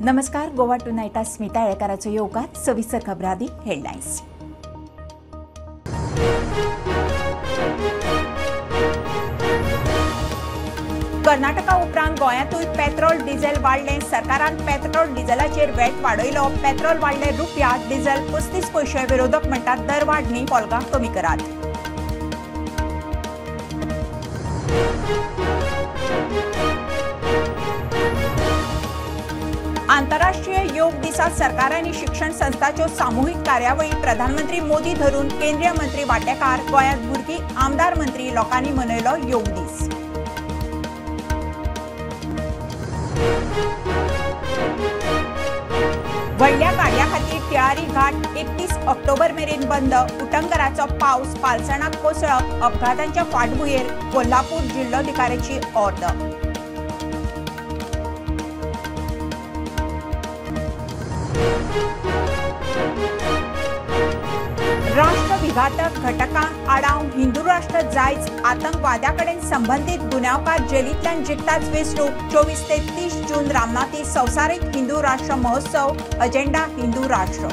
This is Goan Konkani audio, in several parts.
नमस्कार, गोवा टुनायटा स्मिता येळकाराचो येवकार. सविस्तर खबरां आदी हेडलायन्स. कर्नाटका उपरांत गोंयांतूय पेट्रोल डिझेल वाडलें. सरकारान पेट्रोल डिझेलाचेर वेट वाडयलो. पेट्रोल वाडले रुपया, डिझेल 35 पयशे. विरोधक म्हणटात दरवाड न्ही, फोल्गां कमी करात. आंतरराष्ट्रीय योग दिसा सरकार आनी शिक्षण संस्थाच्यो सामुहीक कार्यावळी. प्रधानमंत्री मोदी धरून केंद्रीय मंत्री वांटेकार. गोंयांत भुरगीं, आमदार, मंत्री लोकांनी मनयलो योग दीस. व्हडल्या गाडयां खातीर तिळारी घाट 31 ऑक्टोबर मेरेन बंद. उटंगराचो पावस, पालसणाक कोसळप, अपघातांच्या फाटभुंयेर कोल्हापूर जिल्लोधिकाऱ्याची ऑर्द. राष्ट्र विघातक घटकांक आडावंक हिंदू राष्ट्र जायच. आतंकवाद्या कडेन संबंदीत गुन्यांवकार जेलींतल्यान जिखताच वेंचणूक. 24 ते 30 जून रामनाथी संवसारीक हिंदू राष्ट्र महोत्सव. अजेंडा हिंदू राष्ट्र.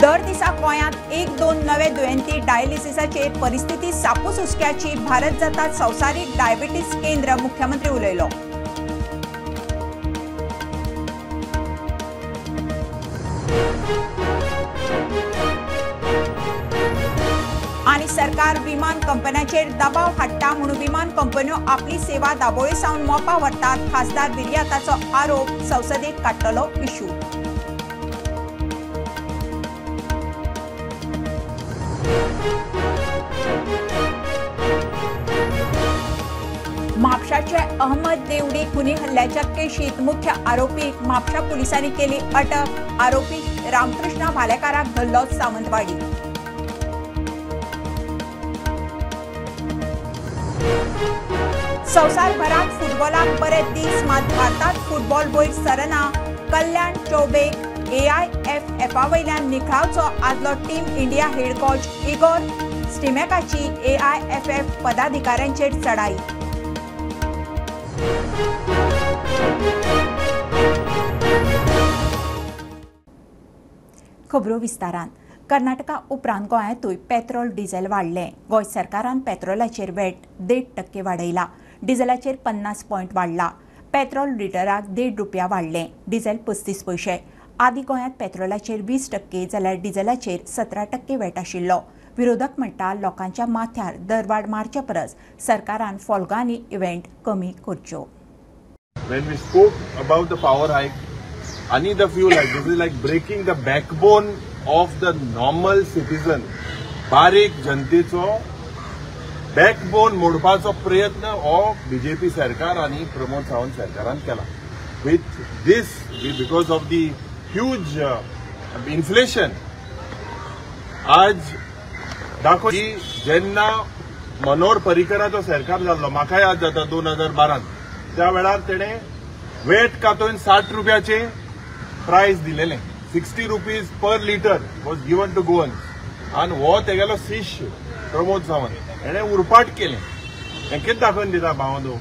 दर दिसा गोंयांत 1-2 नवे दुयेंती डायलिसिसाचेर. परिस्थिती सापूस हुस्क्याची. भारत जाता संवसारीक डायबिटीस केंद्र. मुख्यमंत्री उलयलो. आनी सरकार विमान कंपन्यांचेर दबाव हाडटा म्हणून विमान कंपन्यो आपली सेवा दाबोळी सावन मोपा व्हरतात. खासदार विर्याताचो आरोप. संसदेत काडटलो इश्यू. म्हापशाचे अहमद देवडी खुनी हल्ल्याच्या केशीत मुख्य आरोपी म्हापशा पुलिसांनी केली अटक. आरोपी रामकृष्ण भालेकाराक धरलो सावंतवाडी. संवसारभरात फुटबॉलाक बरे दीस, मात भारतात फुटबॉल वयर सरना. कल्याण चौबेक AIFF वयल्यान निखळावचो आदलो team India head coach Igor स्टिमॅकाची AIFF पदाधिकाऱ्यांचेर चढाई. खबरो विस्तारान. कर्नाटका उपरांत गोंयांतूय पेट्रोल डिझेल वाडलें. गोंय सरकारान पेट्रोलाचेर वेट 1.5% वाडयला. डिझेलाचेर 50 पॉयंट वाडला. पेट्रोल लिटराक 1.5 रुपया वाडलें. डिझेल 35 पयशे. आदी गोंयांत पेट्रोलाचेर 20% जाल्यार डिझेलाचेर 17% वेट आशिल्लो. विरोधक म्हणटा लोकांच्या माथ्यार दरवाड मारचे परस सरकारान फोल्गांनी इव्हेंट कमी करच्यो. When we spoke about the power hike आणि the fuel hike, this is like breaking the backbone of the normal citizen. बारीक जनतेचो बॅकबोन मोडपाचो प्रयत्न हो बीजेपी सरकार आणि प्रमोद सावंत सरकारान केला. With this, because of the huge inflation, आज दाखव की जेन्ना मनोहर पर्रीकराचो सरकार जाल्लो, म्हाका याद जाता 2012 त्या वेळार तेणे वेट कातोवन 60 रुपयाचे प्रायस दिलेले. 60 rupees per litre was given to Goans. आनी हो तेगेलो शिष्य प्रमोद सावंत हेणे उरपाट केलें. हें कितें दाखोवन दिता भावंदो,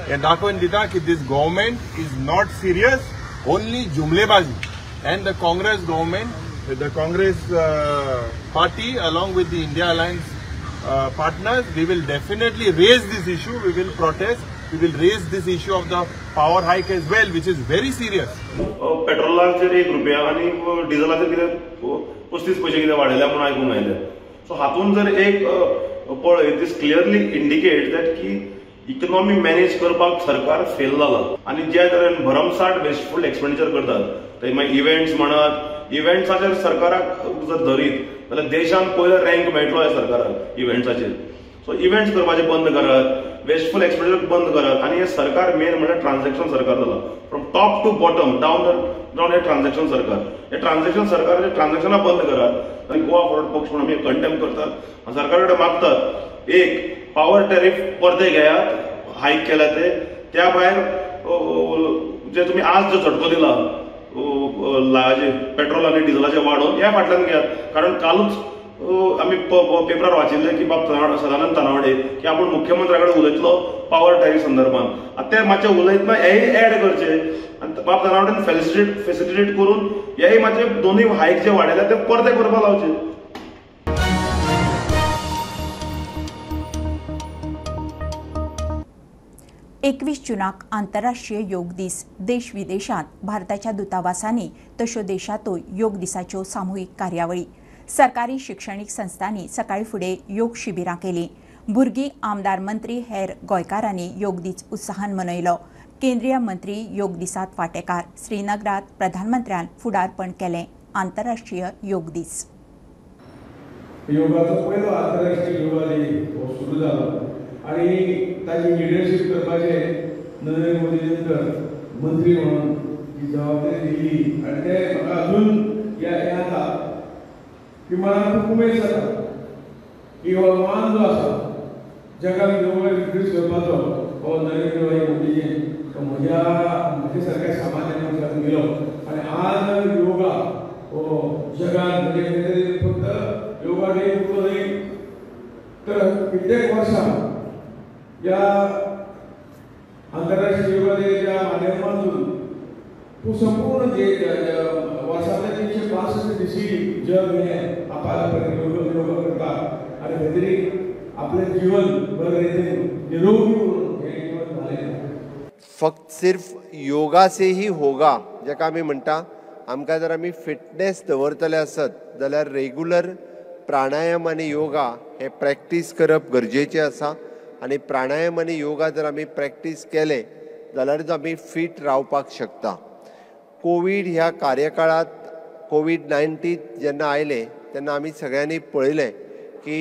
हें दाखोवन दिता की this government is not serious, only जुमलेबाजी. And the Congress government, the Congress party along with the India Alliance partners, we will definitely raise this issue, we will protest, we will raise this issue of the power hike as well, which is very serious. पेट्रोलाचेर 1 रुपया आनी डिझलाचेर कितें 35 पयशे कितें वाडयल्या म्हणून आयकूंक आयलें. सो हातूंत जर एक पळय, दीस क्लियरली इंडिकेट that की इकॉनॉमी मॅनेज करपाक सरकार फेल जाला. आनी ज्या तरेन भरमसाठ वेस्टफूल एक्सपेंडिचर करतात, ते मागीर इव्हेंट्स म्हणत, इव्हेंट्साचेर सरकाराक जर धरीत जाल्यार देशान पयलो रँक मेळटलो ह्या सरकाराक इव्हेंट्साचेर. सो इव्हेंट्स करपाचे बंद करात, वेस्टफूल एक्सपेंडिचर बंद करात. आनी हे सरकार मेन म्हणल्यार ट्रान्झॅक्शन सरकार जाला. From top to bottom down down हे ट्रान्झॅक्शन सरकार, हे ट्रान्झॅक्शन सरकाराचे ट्रान्झॅक्शनां बंद करात. आनी गोवा फॉरवर्ड पक्ष म्हणून आमी कंडेम करतात आनी सरकारा कडेन मागतात, एक पावर टॅरीफ परते घेयात, हायक केला ते. त्या भायर जे तुमी आज जो झटको दिला पेट्रोल आनी डिझलाचे वाडोवन, ह्या फाटल्यान घेयात. कारण कालूच आमी पेपरार वाचिल्लें की बाब सदानंद तानावडे की आपूण मुख्यमंत्र्या कडेन उलयतलो पावर टॅरिफ संदर्भात. आतां ते मातशें उलयतना हेय एड करचे आनी बाब तानावडेन फेसिलिटेट करून हेय मातशे दोनूय हायक जे वाडयल्या ते परते करपाक लावचे. एकवीस जूनाक आंतरराष्ट्रीय योग दीस. देश विदेशांत भारताच्या दूतावासांनी तश्यो देशांतूय योग दिसाच्यो सामुहीक कार्यावळी. सरकारी शिक्षणीक संस्थांनी सकाळी फुडें योग शिबिरां केलीं. भुरगीं, आमदार, मंत्री, हेर गोंयकारांनी योग दीस उत्साहान मनयलो. केंद्रीय मंत्री योग दिसांत वांटेकार. श्रीनगरांत प्रधानमंत्र्यान फुडारपण केलें आंतरराष्ट्रीय योग दीस. योगाचो पयलो आंतरराष्ट्रीय योगा दीस हो सुरू जालो आनी ताची लिडरशीप करपाचें नरेंद्र मोदी नंतर मंत्री म्हणून जी जबाबदारी दिली आनी ते म्हाका अजून हें जाता की मनाक खूब उमेद जाता की हो मान जो आसा जगाक योगा इंट्रोड्यूस करपाचो हो नरेंद्र भाई मोदीजीन तो म्हज्या म्हजे सारक्या सामान्य मनशाक दिलो आनी आज योगा हो जगात म्हणजे फक्त योगा डे उरलो न्ही तर कित्येक वर्सां ह्या आंतरराष्ट्रीय योगा डेच्या माध्यमातून संपूर्ण जे वर्सांतले 365 दिसी जग हे आपल्या योगा करता आनी खंयतरी आपलें जीवन बरे रितीन निरोगी उरून हें जीवन घालयता. फक्त सिर्फ योगा से ही होगा जाका आमी म्हणटा. आमकां जर आमी फिटनेस दवरतले आसत जाल्यार रेगुलर प्राणायाम आनी योगा हे प्रॅक्टीस करप गरजेचें आसा आनी प्राणायाम आनी योगा जर आमी प्रॅक्टीस केले जाल्यारच आमी फीट रावपाक शकता. कोवीड ह्या कार्यकाळांत कोवीड-19 जेन्ना आयलें तेन्ना आमी सगळ्यांनी पळयलें की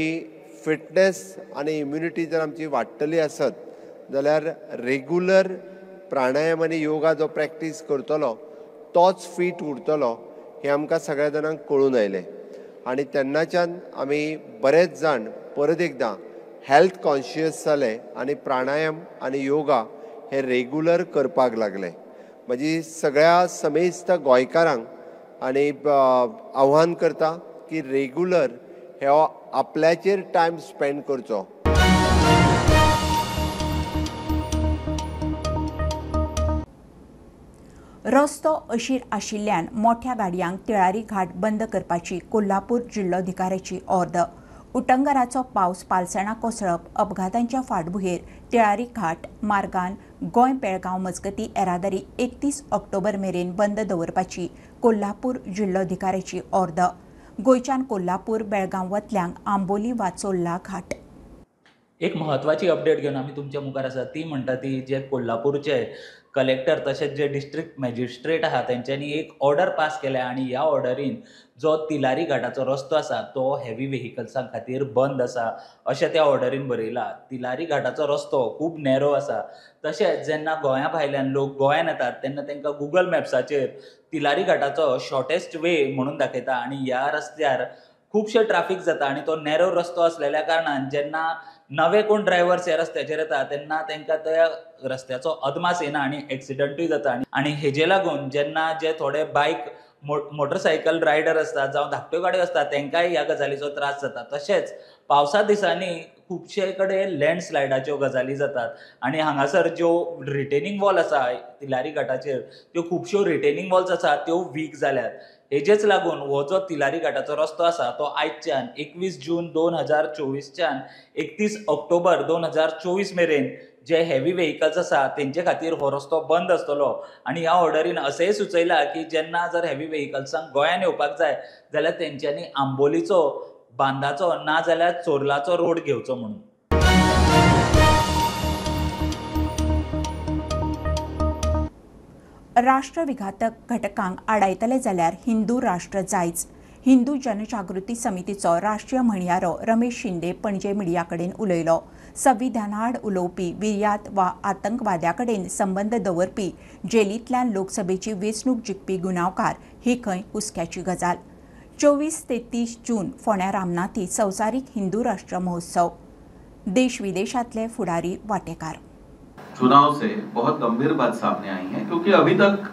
फिटनेस आनी इम्युनिटी जर आमची वाडटली आसत जाल्यार रेगुलर प्राणायाम आनी योगा जो प्रॅक्टीस करतलो तोच फीट उरतलो हें आमकां सगळ्या जाणांक कळून आयलें आनी तेन्नाच्यान आमी बरेच जाण परत एकदां हेल्थ कॉन्शियस जाले आनी प्राणायाम आनी योगा हे रेगुलर करपाक लागले. म्हजी सगळ्या समेस्त गोंयकारांक आनी आव्हान करता की रेगुलर हे आपल्याचेर टायम स्पेंड करचो. रस्तो अशीर आशिल्ल्यान मोठ्या गाडयांक तिळारी घाट बंद करपाची कोल्हापूर जिल्लोधिकाऱ्याची ऑर्द. उटंगराचो पावस पालसणां कोसळप अपघातांच्या फाटभुंयेर तिळारी घाट मार्गान गोंय बेळगांव मजगती येरादारी 31 ऑक्टोबर मेरेन बंद दवरपाची कोल्हापूर जिल्लोधिकाऱ्याची ऑर्द. गोंयच्यान कोल्हापूर बेळगांव वतल्यांक आंबोली वा चोर्ला घाट. एक म्हत्वाची अपडेट घेवन आमी तुमच्या मुखार आसा ती म्हणटा ती जे कोल्हापूरचे कलेक्टर तशेंच जे डिस्ट्रिक्ट मॅजिस्ट्रेट आहा तेंच्यांनी एक ऑर्डर पास केल्या आनी ह्या ऑर्डरीन जो तिलारी घाटाचो रस्तो आसा तो हेवी व्हेकल्सां खातीर बंद आसा अशें त्या ऑर्डरीन बरयलां. तिलारी घाटाचो रस्तो खूब नॅरो आसा तशेंच जेन्ना गोंया भायल्यान लोक गोंयान येतात तेन्ना तांकां गुगल मॅप्साचेर तिलारी घाटाचो शॉर्टेस्ट वे म्हणून दाखयता आनी ह्या रस्त्यार खुबशे ट्राफीक जाता आनी तो नॅरो रस्तो आसलेल्या कारणान जेन्ना नवे कोण ड्रायव्हर्स ह्या रस्त्याचेर येता तेन्ना तांकां त्या रस्त्याचो अदमास येना आनी एक्सिडंटूय जाता. आनी हेजे लागून जेन्ना जे थोडे बायक मोटरसायकल रायडर आसतात जावं धाकट्यो गाडयो आसतात तांकांय ह्या गजालीचो त्रास जाता. तशेंच पावसा दिसांनी खुबशे कडेन लँडस्लायडाच्यो गजाली जातात आनी हांगासर ज्यो रिटेनिंग वॉल आसा तिलारी घाटाचेर त्यो खुबश्यो रिटेनिंग वॉल्स आसा त्यो वीक जाल्यात. हेजेच लागून हो जो तिलारी घाटाचो रस्तो आसा तो आयच्यान 21 जून 2024च्यान 31 ऑक्टोबर 2024 मेरेन जे हेवी व्हेकल्स आसा तेंचे खातीर हो रस्तो बंद आसतलो. आनी ह्या ऑर्डरीन अशेंय सुचयलां की जेन्ना जर हेवी व्हेकल्सांक गोंयान येवपाक जाय जाल्यार तेंच्यांनी आंबोलीचो, बांदाचो ना जाल्यार चोर्लाचो रोड घेवचो म्हणून. राष्ट्रविघातक घटकांक आडायतले जाल्यार हिंदू राष्ट्र जायच. हिंदू जनजागृती समितीचो राष्ट्रीय म्हणयारो रमेश शिंदे पणजे मिडिया कडेन उलयलो. संविधानाआड उलोवपी, विर्यात वा आतंकवाद्या कडेन संबंद दवरपी, जेलींतल्यान लोकसभेची वेंचणूक जिखपी गुन्यांवकार ही खंय हुस्क्याची गजाल. 24 ते 30 जून फोंड्या रामनाथी संवसारीक हिंदू राष्ट्र महोत्सव. देश विदेशांतले फुडारी वांटेकार. चुनाव से बहुत गंभीर बात सामने आई है, क्योंकि अभी तक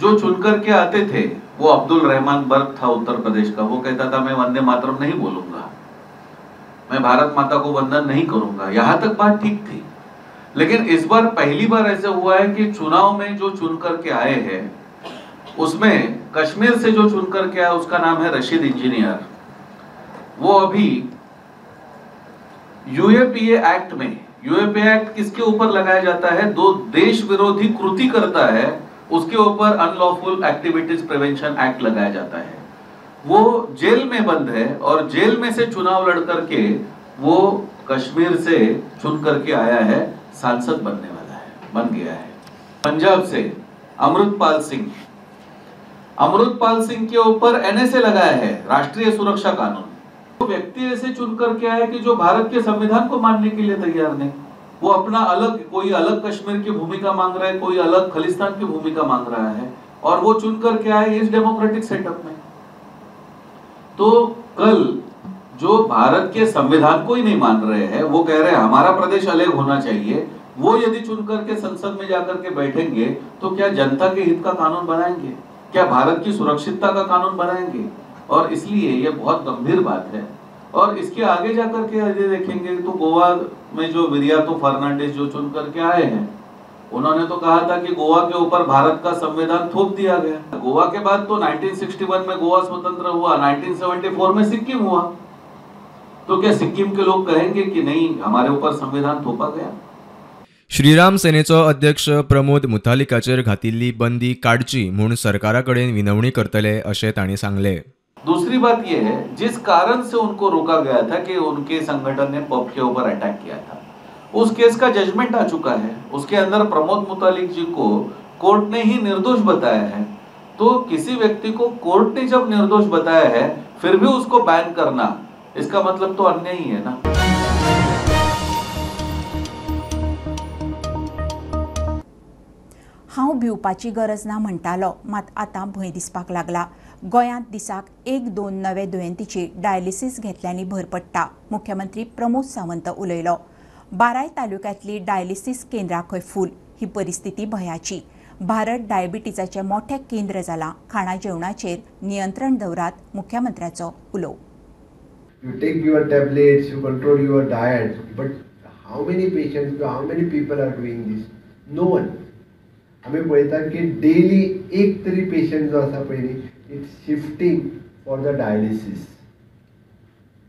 जो चुनकर के आते थे वो अब्दुल रहमान बर्क था उत्तर प्रदेश का, वो कहता था मैं वंदे मातरम नहीं बोलूंगा। मैं भारत माता को वंदन नहीं करूंगा, यहां तक बात ठीक थी। लेकिन इस बार पहली बार ऐसे हुआ है कि चुनाव में जो चुन करके आए हैं उसमें कश्मीर से जो चुन करके आया उसका नाम है रशीद इंजीनियर, वो अभी यूएपीए एक्ट में, यूएपीए एक्ट किसके ऊपर लगाया जाता है? दो देश विरोधी कृति करता है उसके ऊपर अनलॉफुल एक्टिविटीज प्रिवेंशन एक्ट लगाया जाता है। वो जेल में बंद है और जेल में से चुनाव लड़ करके वो कश्मीर से चुन करके आया है, सांसद बनने वाला है, बन गया है। पंजाब से अमृतपाल सिंह, अमृतपाल सिंह के ऊपर एनएसए लगाया है, राष्ट्रीय सुरक्षा कानून। वो व्यक्ति ऐसे चुन करके आया कि जो भारत के संविधान को मानने के लिए तैयार नहीं, वो अपना अलग, कोई अलग कश्मीर की भूमिका मांग रहा है, कोई अलग खालिस्तान की भूमिका मांग रहा है, और वो चुन करके आए इस डेमोक्रेटिक सेटअप में। तो कल जो भारत के संविधान को ही नहीं मान रहे हैं, वो कह रहे हैं हमारा प्रदेश अलग होना चाहिए, वो यदि चुन करके संसद में जाकर के बैठेंगे तो क्या जनता के हित का कानून बनाएंगे? क्या भारत की सुरक्षितता का कानून बनाएंगे? और इसलिए ये बहुत गंभीर बात है। और इसके आगे जाकर के यदि देखेंगे तो गोवा में जो विरियातो फर्नांडिस जो चुन करके आए हैं, उन्होंने तो कहा था कि गोवा के ऊपर भारत का संविधान थोप दिया गया। गोवा के बाद तो 1961 में गोवा स्वतंत्र हुआ, 1974 में सिक्किम हुआ। तो क्या सिक्किम के लोग कहेंगे कि नहीं हमारे ऊपर संविधान थोपा गया? श्रीराम सेनेचो अध्यक्ष प्रमोद मुथालिकाचेर घातिल्ली बंदी काडची म्हूण सरकारा कडेन विनवणी करतले अशें तांणी सांगलें। दूसरी बात यह है, जिस कारण से उनको रोका गया था कि उनके संगठन ने पब के ऊपर अटैक किया था, उस केस का जजमेंट आ चुका है। उसके अंदर प्रमोद मुतालिक जी को कोर्ट ने ही निर्दोष बताया है। तो किसी व्यक्ति को कोर्ट ने जब निर्दोष बताया है फिर भी उसको बैन करना, इसका मतलब तो अन्याय ही है ना। हांव भिवपाची गरज ना म्हणटालो, मात आतां भंय दिसपाक लागला। गोंयांत दिसाक 1-2 नवे दुयेंतीची डायलिसीस घेतल्यांनी भर पडटा, मुख्यमंत्री प्रमोद सावंत उलयलो। 12 तालुक्यांतली डायलिसीस केंद्रां खंय फूल, ही परिस्थिती भयाची। भारत डायबिटीजाचें मोठें केंद्र जालां, खाणा जेवणाचेर नियंत्रण दवरात, मुख्यमंत्र्याचो उलोव। You take your tablets, you control your diet, but how many patients, how many people are doing this? No one. आमी पळयता की डेली एक तरी पेशंट जो आसा पळय, it's shifting for the dialysis.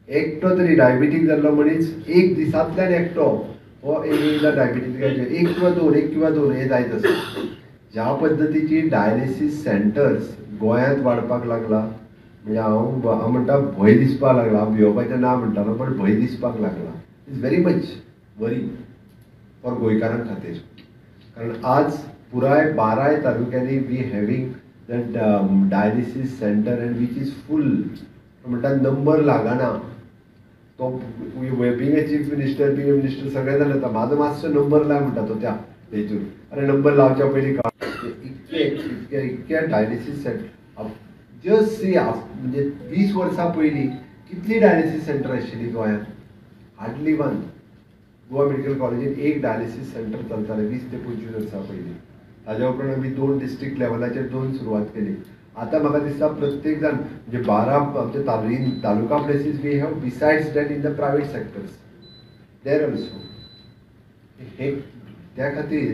एकटो तरी डायबिटीक जाल्लो मनीस एक दिसांतल्यान एकटो हो एकदां डायबिटीक एक किंवा दोन, एक किंवा दोन हे जायत आसा। ज्या पद्दतीची डायलिसीस सेंटर्स गोंयांत वाडपाक लागला, म्हणजे हांव म्हणटा भंय दिसपाक लागला। हांव भिवपाचें ना म्हणटालो, पण भंय दिसपाक लागला। It's very much worry for गोंयकारां खातीर, कारण आज पुराय 12 तालुक्यांनी we having that dialysis centre and which is full. म्हणटा नंबर लागना। तो being a chief minister, being a minister सगळे जाण येता, म्हाजो मातसो नंबर लाय म्हणटा तो त्या हेतून। अरे नंबर लावच्या पयलीं इतके इतके इतके डायलिसीस सेंटर जस्ट सी, म्हणजे 20 वर्सां पयलीं कितली डायलिसीस सेंटर आशिल्ली गोंयांत? Hardly one. Goa medical कॉलेजीन एक डायलिसीस सेंटर चलतालें 20 ते 25 वर्सां पयलीं। ताज्या उपरांत आमी 2 डिस्ट्रिक्ट लेवलाचेर 2 सुरवात केली। आतां म्हाका दिसता प्रत्येक जाण म्हणजे 12 आमचे taluka places we have, besides that in the private sectors there also. हे त्या खातीर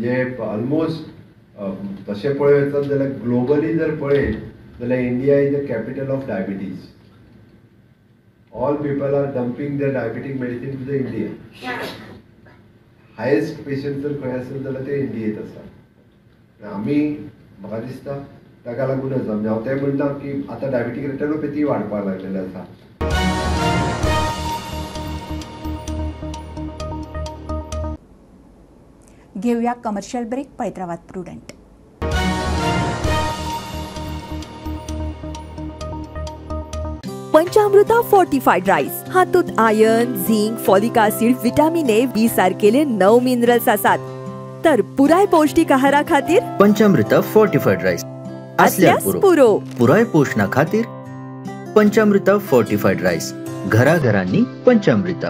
जे ऑलमोस्ट तशें पळयत वचत जाल्यार ग्लोबली जर पळयत जाल्यार India is the capital of diabetes. All people are dumping their diabetic medicine to the India. Highest patient जर खंय आसत जाल्यार ते इंडियेंत आसा। आमी म्हाका दिसता ताका लागूनच म्हणजे हांव तें म्हणटा की आतां डायबिटीक रेटिनोपॅथी वाडपाक लागलेली आसा। घेवया कमर्शियल ब्रेक, पळयत रावात प्रुडंट। पंचामृता फोर्टिफाईड राईस हातूंत iron, zinc, folic acid, vitamin A, B सारकेले 9 minerals आसात। तर पुराय पौष्टिक आहारा खातीर पंचामृता फोर्टिफाईड राईस असल्यार पुरो। पुराय पोषणा खातीर पंचामृता फोर्टिफाईड राईस, घराघरांनी पंचामृता।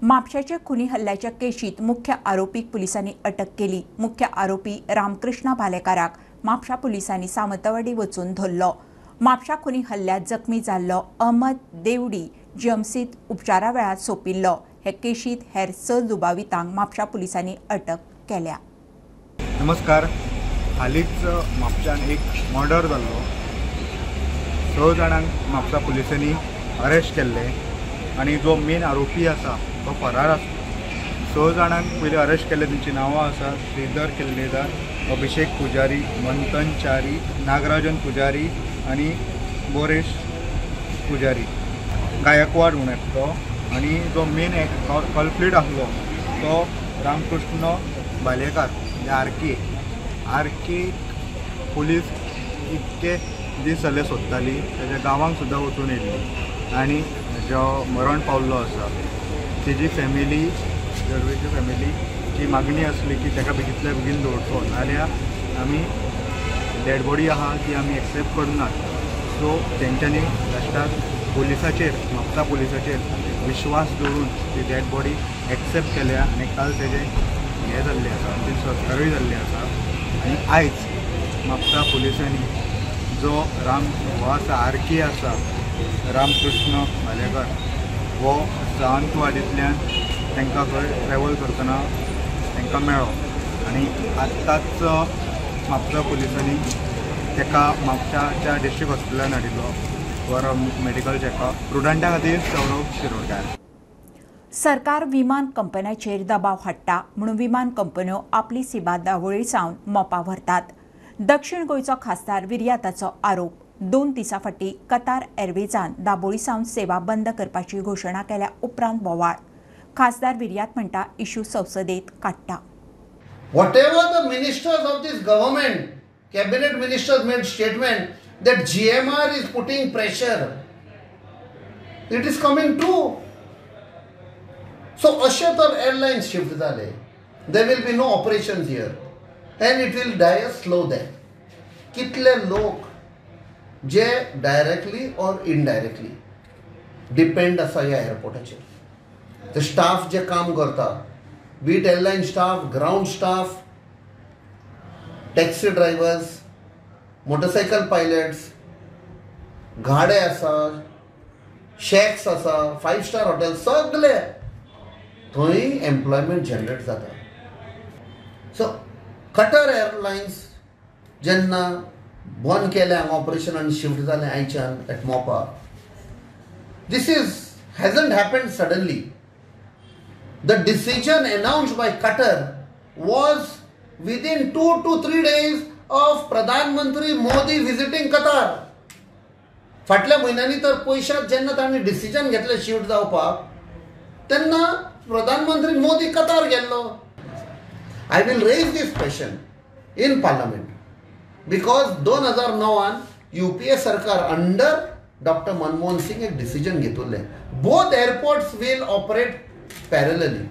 म्हापशेंच्या खुनी हल्ल्याच्या केशीत मुख्य आरोपीक पुलिसांनी अटक केली. मुख्य आरोपी रामकृष्ण भालेकाराक म्हापशा पुलिसांनी सामंतवाडी वचून धरलो. म्हापशा खुनी हल्ल्यात जखमी जाल्लो अहमद देवडी जीएमसीत उपचारा वेळार सोंपिल्लो. हे केशीत हेर 6 दुबावितांक म्हापशा पुलिसांनी अटक केल्या. नमस्कार. हालींच म्हापशान एक मर्डर जाल्लो. 6 जाणांक म्हापसा पुलिसांनी अरेस्ट केल्ले आनी जो मेन आरोपी आसा तो फरार आसा. 6 जाणांक पयलीं अरेस्ट केल्ले. तेंची नांवां आसा श्रीधर किल्लेदार, अभिषेक पुजारी, मंथन च्यारी, नागराजन पुजारी आनी बोरेश पुजारी गायकवाड म्हूण एकटो. आनी जो मेन कल्प्रीट आसलो तो रामकृष्ण भालेकार म्हणजे आर के पुलीस इतके दीस जाले सोदताली. तेज्या गांवांक सुद्दां वचून येयल्ली आनी जो मरण पावल्लो आसा तेजी फॅमिली, जडवेची फॅमिलीची मागणी आसली की ताका बेगींतल्या बेगीन दवरचो, नाल्यार आमी डेड बॉडी आहा ती आमी एक्सेप्ट करनात. सो तेंच्यांनी लास्टाक पुलिसाचेर, म्हापसा पुलिसाचेर विश्वास दवरून ती डेड बॉडी एक्सेप्ट केल्या आनी काल तेजें हें जाल्लें आसा, अंतीम संस्कारूय जाल्ले आसा. आनी आयज म्हापसा पुलिसांनी जो राम हो आसा, आर के आसा, रामकृष्ण भालेकर, हो सावंतवाडींतल्यान तांकां खंय ट्रॅवल करतना तांकां मेळ्ळो आनी आत्तांच म्हापसा पुलिसांनी ताका म्हापशाच्या डिस्ट्रिक्ट हॉस्पिटलान हाडिल्लो फॉर मेडिकल चॅकअप. प्रुडंटा खातीर सौरभ शिरोडकार. सरकार विमान कंपन्यांचेर दबाव हाडटा म्हणून विमान कंपन्यो आपली सेवा दावोळी सावन मोपा व्हरतात. दक्षिण गोंयचो खासदार विर्याताचो आरोप. 2 दिसां फाटीं कतार एअरवेजान दाबोळी सावन सेवा बंद करपाची घोशणा केल्या उपरांत बोवाळ. खासदार विर्यात म्हणटा इश्यू संसदेत काडटा. Whatever the ministers of this government, cabinet ministers made statement that GMR is putting pressure, it is coming true. So अशें तर airlines shift जाले, there will be no operations here and it will die a slow death. कितले लोक जे directly or indirectly depend आसा ह्या एअरपोर्टाचेर, ते स्टाफ जे काम करता, be it airline staff, ground staff, taxi drivers, motorcycle pilots, गाडे आसा, शॅक्स आसा, 5 स्टार हॉटेल, सगळे थंय एम्प्लॉयमेंट जनरेट जाता. सो कटर एअरलायन्स जेन्ना बंद केलें हांगा ऑपरेशन आनी शिफ्ट जालें आयच्यान at Mopa, this is hasn't happened suddenly. The decision announced by Qatar was within 2 to 3 days of Pradhan Mantri Modi visiting Qatar. फाटल्या म्हयन्यांनी तर पयशात जेन्ना तांणी डिसिजन घेतलें शिफ्ट जावपाक तेन्ना प्रधानमंत्री मोदी कतार गेल्लो. I will raise this question in parliament because 2009 UPA सरकार अंडर डॉक्टर मनमोहन सिंग एक डिसिजन घेतिल्लें, both airports will operate parallelly.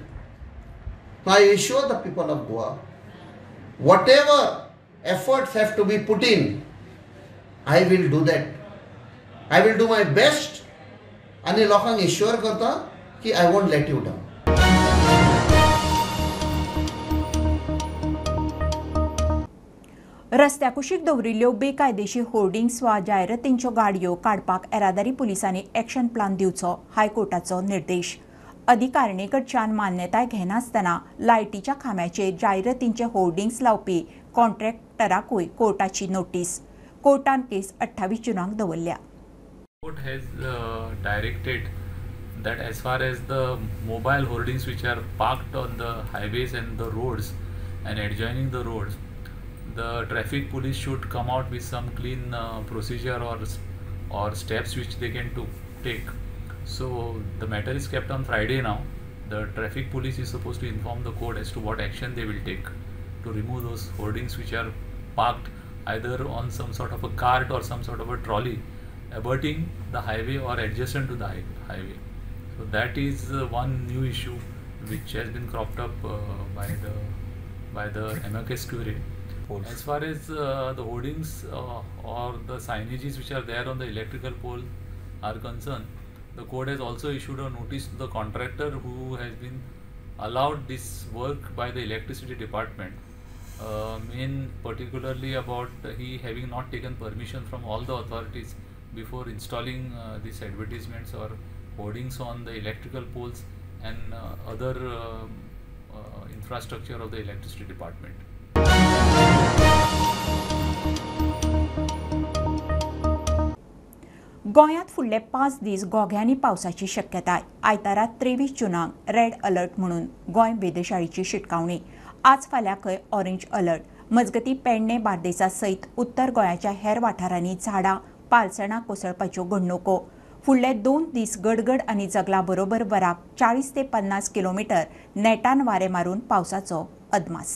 I assure the people of Goa, whatever efforts have to be put in, I will do that. I will do my best आनी लोकांक एश्योर करता की I won't let you down. रस्त्या कुशीक दवरिल्ल्यो बेकायदेशीर होर्डिंग्स वा जायरातींच्यो गाडयो काडपाक येरादारी पुलिसांनी एक्शन प्लान दिवचो, हायकोर्टाचो निर्देश. अधिकारिणी कडच्यान मान्यताय घेनासतना लायटीच्या खांब्याचेर जायरातींचे होर्डिंग्स लावपी कॉन्ट्रॅक्टराकूय कोर्टाची नोटीस. कोर्टान केस 28 जूनाक दवरल्या. Court has directed that as far as the mobile hoardings which are parked on the highways and the roads and adjoining the roads, the traffic police should come out with some clean procedure or steps which they can take. So the matter is kept on Friday now. The traffic police is supposed to inform the court as to what action they will take to remove those hoardings which are parked either on some sort of a cart or some sort of a trolley abutting the highway or adjacent to the highway. So that is one new issue which has been cropped up by the amicus curiae. As far as the hoardings or the signages which are there on the electrical pole are concerned, The court has also issued a notice to the contractor who has been allowed this work by the electricity department, in particularly about he having not taken permission from all the authorities before installing these advertisements or hoardings on the electrical poles and other infrastructure of the electricity department. गोंयांत फुडले 5 दीस घोग्यांनी पावसाची शक्यताय. आयतारा 23 जूनाक रेड अलर्ट म्हणून गोंय वेधशाळेची शिटकावणी. आज फाल्यां खंय ऑरेंज अलर्ट. मजगती पेडणे बार्देसा सयत उत्तर गोंयाच्या हेर वाठारांनी झाडां पालसणां कोसळपाच्यो घडणुको. फुडले 2 दीस गडगड आनी जगला बरोबर वराक 40 ते 50 किलोमीटर नेटान वारे मारून पावसाचो अदमास.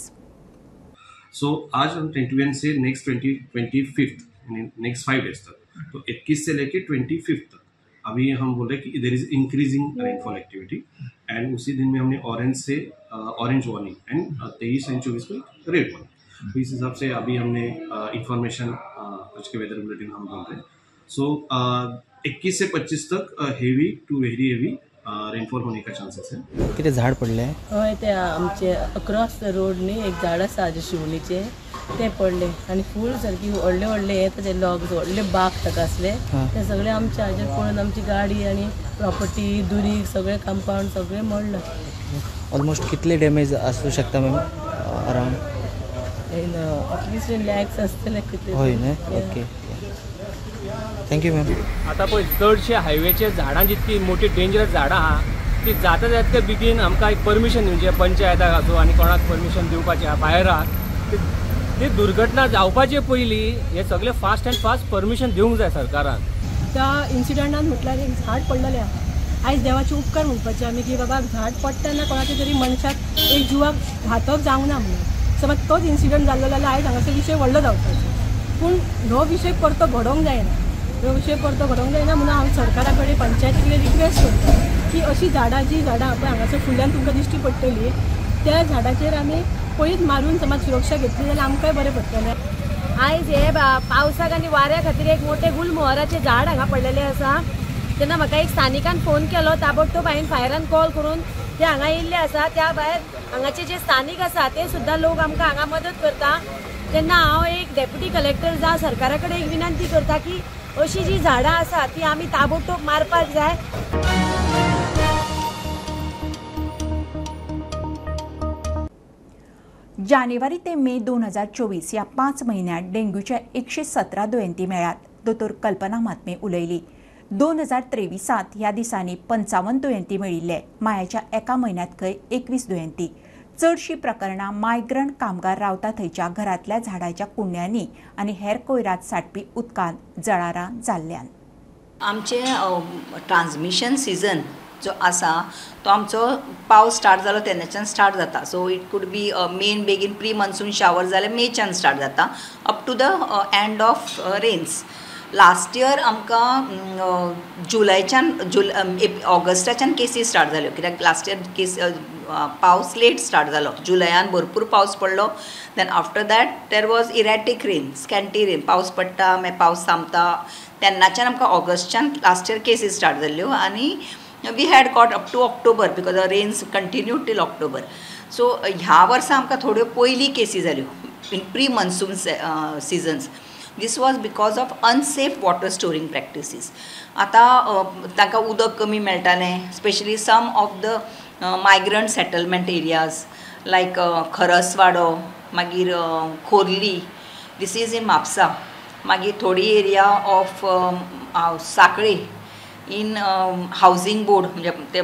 सो आज हम 21 से नेक्स्ट 25 नेक्स्ट 5 डेज तक, तो 21 से लेके 25 तक अभी हम बोल रहे हैं कि there is increasing rainfall activity and उसी दिन में हमने ऑरेंज से ऑरेंज वार्निंग एंड 23 एंड 24 को रेड वार्निंग. तो इस हिसाब से अभी हमने इंफॉर्मेशन आज के वेदर बुलेटिन हम बोल रहे हैं. So 21 Se 25 Tak heavy to very heavy rainfall होने का चांसेस है. कितें झाड पडलें? हय, ते आमचे अक्रॉस the road न्ही एक झाड आसा शिवणीचें, तें पडलें आनी फूल सारकी व्हडले व्हडले हे ताचे लॉग्स व्हडले बाग ताका आसले, ते सगळे आमच्या हाजेर पडून आमची गाडी आनी प्रॉपर्टी दुरीग सगळें कंपाउंड सगळें मोडलां. ऑलमोस्ट कितले डॅमेज आसूं शकता मॅम अरावंड? एटलिस्ट लॅक्स आसतले कितले. हय न्ही, ओके, thank you ma'am. आतां पळय चडशे हायवेचे झाडां जितकी मोठी डेंजरस झाडां आहा ती जाता जातके बेगीन आमकां एक परमिशन दिवचें, पंचायताक आसूं आनी कोणाक परमिशन दिवपाचें आहा फायराक, ती दुर्घटना जावपाचे पयलीं हे सगळे फास्ट अँड फास्ट परमिशन दिवंक जाय सरकारान. त्या इन्सिडंटान म्हटल्यार एक झाड पडलेलें आहा. आयज देवाचे उपकार म्हणपाचे आमी की बाबा झाड पडटना कोणाच्या तरी मनशाक एक जिवाक घातक जावंक ना म्हणून. समज तोच इन्सिडंट जाल्लो जाल्यार आयज हांगासर विशय व्हडलो जावपाचो, पूण हो विशय परतो घडोवंक जायना, हो विशय परतो घडोवंक जायना म्हणून हांव सरकारा कडेन पंचायती कडेन रिक्वेस्ट करता की अशी झाडां जी झाडां पळय हांगासर फुडल्यान तुमकां दिश्टी पडटली त्या झाडाचेर आमी पयलींच मारून समज सुरक्षा घेतली जाल्यार आमकांय बरें पडटलें. आयज हे पावसाक आनी वाऱ्या खातीर एक मोठें गुलमोहराचें झाड हांगा पडलेलें आसा. तेन्ना म्हाका एक स्थानिकान फोन केलो, ताबडतोब हांवें फायरान कॉल करून ते हांगा येयल्ले आसा. त्या भायर हांगाचे जे स्थानीक आसा ते सुद्दां लोक आमकां हांगा मदत करता. तेन्ना हांव एक डेप्युटी कलेक्टर जावं सरकारा कडेन एक विनंती करता की अशी जी झाडां आसा ती आमी ताबडतोब मारपाक जाय. जानेवारी ते मे 2024 ह्या 5 म्हयन्यांत डेंग्यूच्या 117 दुयेंती मेळ्ळ्यात. दोतोर कल्पना म्हात्मे उलयली. 2023 ह्या दिसांनी 55 दुयेंती मेळिल्ले. मायाच्या एका म्हयन्यांत खंय 21 दुयेंती. चडशीं प्रकरणां मायग्रंट कामगार रावता थंयच्या घरांतल्या झाडाच्या कुंड्यांनी आनी हेर कोयरांत साठपी उदकांत जळारां जाल्ल्यान. आमचें ट्रान्समिशन सिजन जो आसा तो आमचो पावस स्टार्ट जालो तेन्नाच्यान स्टार्ट जाता. So it could be main बेगीन प्री मॉन्सून शावर जाल्यार मेच्यान स्टार्ट जाता up to the end of rains. Last year आमकां जुलयच्यान ऑगस्टाच्यान केसी स्टार्ट जाल्यो, कित्याक लास्ट इयर केस पावस लेट स्टार्ट जालो, जुलयान भरपूर पावस पडलो. Then after that there was erratic rain, scanty rain, पावस पडटा मागीर पावस थांबता. तेन्नाच्यान आमकां ऑगस्टच्यान लास्ट इयर केसी स्टार्ट जाल्ल्यो आनी we had got up to October because the rains continued till October. So ह्या वर्सा आमकां थोड्यो पयलीं केसी जाल्यो in pre monsoon seasons. This was because of unsafe water storing practices. आतां तांकां उदक कमी मेळटालें, specially some of the migrant settlement areas like Kharaswado, मागीर Khorlim, this is in Mapusa, मागीर थोडी area of Sanquelim in housing board म्हणजे ते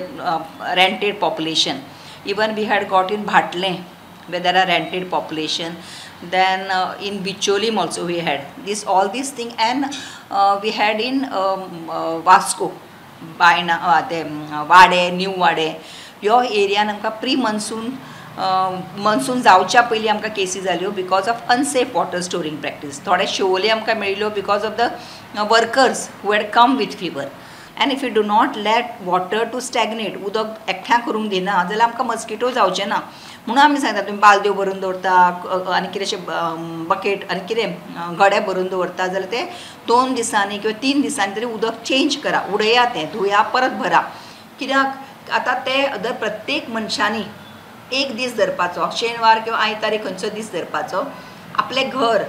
rented population. Even we had got in Bhatle where there are rented population. Then in Bicholim also we had this, all these thing, and we had in Vasco, Baina, ते वाडे, न्यू वाडे ह्यो एरियान आमकां प्री मॉन्सून मॉन्सून जावच्या पयलीं आमकां केसी जाल्यो because of unsafe water storing practice. थोडे शिवोली आमकां मेळिल्ल्यो because of the workers who had come with fever. And if you do not let water to stagnate, उदक एकठांय करूंक दिना जाल्यार आमकां मस्किटो जावचे ना. म्हणून आमी सांगता तुमी बालद्यो भरून दवरता आनी कितें अशें बकेट आनी कितें गडे भरून दवरता जाल्यार ते 2 दिसांनी किंवा 3 दिसांनी तरी उदक चेंज करा, उडया तें, धुया, परत भरा. कित्याक आतां ते दर प्रत्येक मनशांनी एक दीस धरपाचो, शेनवार किंवा आयतारी खंयचो दीस धरपाचो, आपलें घर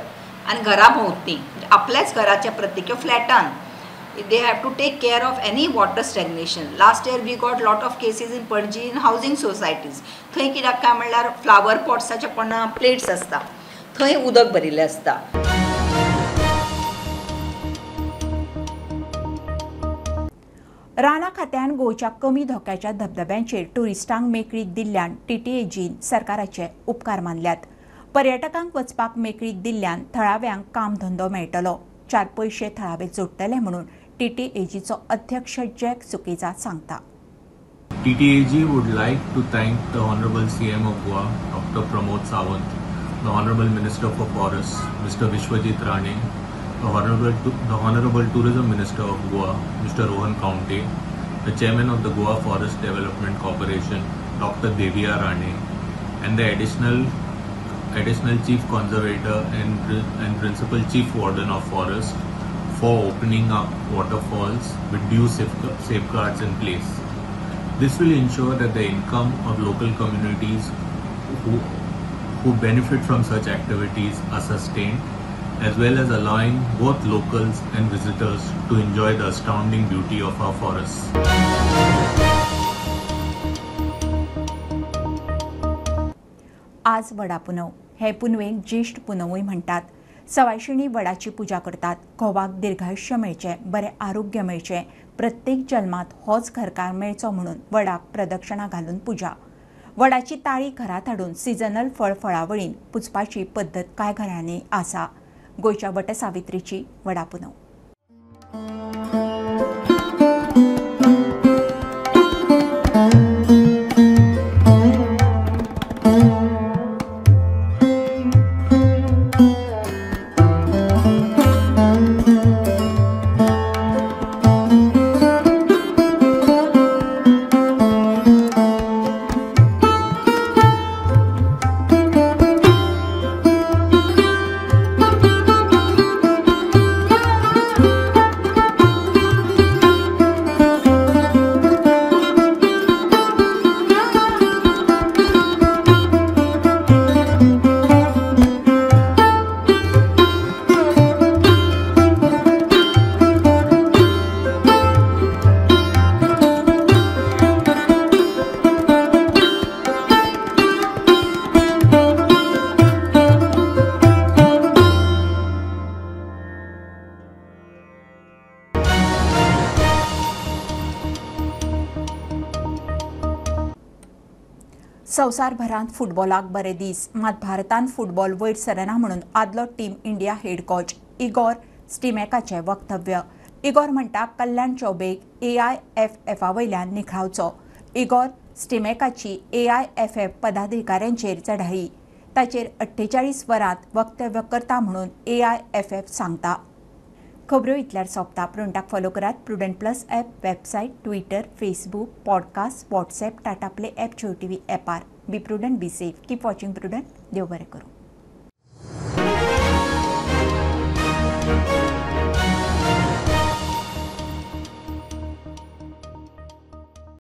आनी घरा भोंवतणी आपल्याच घराच्या प्रत्येक किंवा फ्लॅटान they have to take care of any water stagnation. Last year we got lot of cases in Panaji in housing societies. थंय कित्याक काय म्हणल्यार फ्लावर पॉट्साचे पण प्लेट्स आसता, थंय उदक भरिल्लें आसता. रानां खात्यान गोंयच्या कमी धोक्याच्या धबधब्यांचेर ट्युरिस्टांक मेकळीक दिल्ल्यान टीटीएजीन सरकाराचे उपकार मानल्यात. पर्यटकांक वचपाक मेकळीक दिल्ल्यान थळाव्यांक कामधंदो मेळटलो, 4 पयशे थळावे जोडटले म्हणून टीटीएजीचो अध्यक्ष जॅक सुकेजा सांगता. TTAG would like to thank the Honorable CM of Goa, Dr. Pramod Sawant, the Honorable Minister for Forests, Mr. Vishwajit Rane, the Honorable Tourism Minister of Goa, Mr. Rohan Kaunte, the Chairman of the Goa Forest Development Corporation, Dr. Devia Rane, and the Additional Chief Conservator and Principal Chief Warden of Forest for opening up waterfalls with due safeguards in place. This will ensure that the income of local communities who benefit from such activities are sustained, as well as allowing both locals and visitors to enjoy the astounding beauty of our forests. आज वडा पुनव. हे पुनवेक ज्येष्ठ पुनवूय म्हणटात. सवायशिणी वडाची पुजा करतात. घोवाक दीर्घायुष्य मेळचें, बरें आरोग्य मेळचें, प्रत्येक जल्मांत होच घरकार मेळचो म्हणून वडाक प्रदक्षिणा घालून पुजा. वडाची ताळी घरांत हाडून सिजनल फळ फळावळीन पुजपाची पद्दत कांय घरांनी आसा. गोंयच्या वटसावित्रीची वडा पुनव. संवसारभरांत फुटबॉलाक बरे दीस, मात भारतान फुटबॉल वयर सरना म्हणून आदलो team India head coach Igor स्टिमॅकाचें वक्तव्य. इगोर म्हणटा कल्याण चौबेक AIFF वयल्यान निखळावचो. इगोर स्टिमॅकाची AIFF पदाधिकाऱ्यांचेर चढाई. ताचेर 48 वरांत वक्तव्य करता म्हणून AIFF सांगता. खबऱ्यो इतल्यार सोंपता. प्रुडंटाक फॉलो करात Prudent plus app, website, Twitter, Facebook, podcast, WhatsApp, Tata Play app, Jio TV ॲपार. Be prudent, be safe, keep watching Prudent. देव बरें करूं.